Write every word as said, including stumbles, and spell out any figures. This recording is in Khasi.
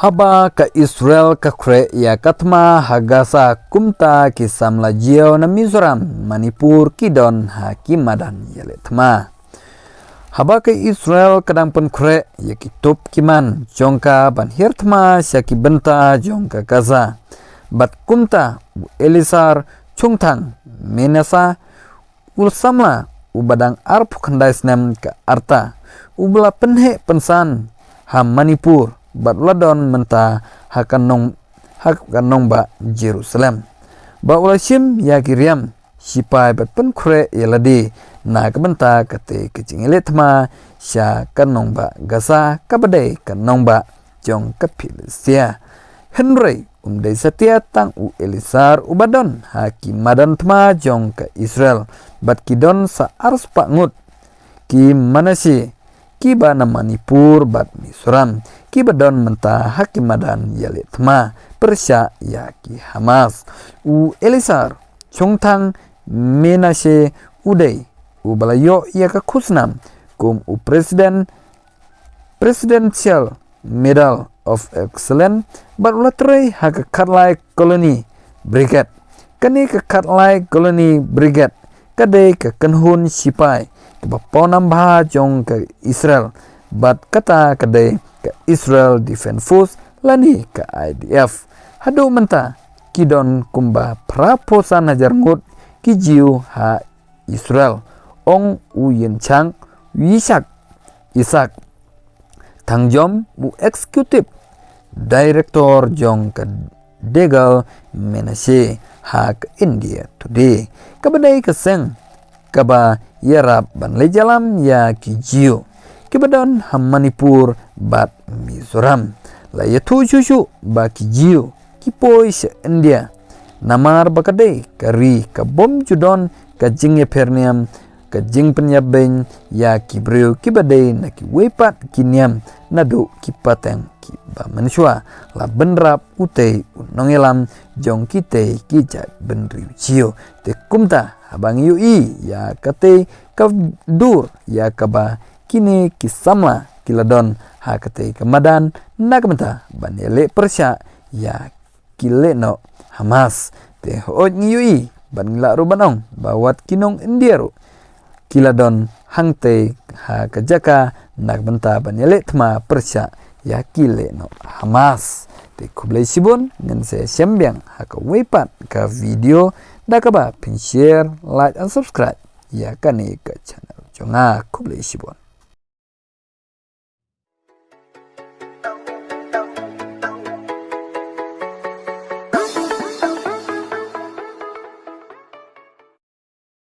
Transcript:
Haba ka Israel ka khreh ïa ka thma ha Gaza, kumta ki samla Jiew na Mizoram, Manipur ki don ha ki madan ïaleh thma. Haba ka Israel ka dang pynkhreh ïa ki tup ki man jong ka ban hiar thma sha ki bynta jong ka Gaza, bad kumta u Elisar Chungthang Menashe, u samla uba dang arphew khyndai snem ka rta, uba la pynheh pynsan ha Manipur bad u la don mynta ha ka nong, ha ka nongbah Jerusalem, ba u la shim ïa ki riam shipai bad pynkhreh ïa lade na ka bynta katei ka jingïaleh thma sha ka nongbah Gaza, kaba dei ka nongbah jong ka Philistia. Hynrei um dei satia tang u Elisar uba don ha ki madan thma jong ka Israel, bad ki don sa arspah ngut ki Menashe, kiba na Manipur bad Mizoram, kiba don mynta ha ki madan ïaleh thma pyrshah ïa ki Hamas. U Elisar Chungthang Menashe u dei uba la ïoh ïa ka khusnam kum u President, Presidential Medal of Excellence, bad u la trei ha ka khatlai Colony Brigade. Kane ka khatlai Colony Brigade ka dei ka kynhun shipai kaba pawnam bha jong ka Israel, bad kata ka dei ka Israel Defense Force lane ka I D F. Haduh mynta ki don kumba phra phew san hajar ngut ki Jiw ha Israel, ong u Yitzhak, Yitzhak, Yitzhak Thangjom, u Executive Director jong ka Degel Menashe ha ka India Today, kaba dei ka seng kaba ïarap ban leit ïalam ïa ki Jiw kiba don ha Manipur bad Mizoram. La ïathuh shuh shuh ba ki Jiw ki poi sha India, namar ba ka dei ka ri ka bym ju don ka jingïapher niam, ka jingpynïap beiñ ïa ki briew kiba dei na kiwei pat ki niam naduh ki pateng kiba mynshuwa, la bynrap utei u nongïalam jong kitei ki jaitbynriew Jiw. Te kumta, haba ngi ïohi ïa katei ka dur ïa kaba kine ki samla ki la don ha katei ka madan na ka bynta ban ïaleh pyrshah ïa ki lehnoh Hamas, te hooid ngi ïohi bad ngi lah ruh ban ong ba wat ki nong India ruh ki la don hangtei ha ka jaka na ka bynta ban ïaleh thma pyrshah ïa ki lehnoh Hamas. Te khublei shibun, ngin sa ïashem biang ha kawei pat ka video. Da kaba phin share, like and subscribe ïa kane ka channel jong nga. Khublei shibun.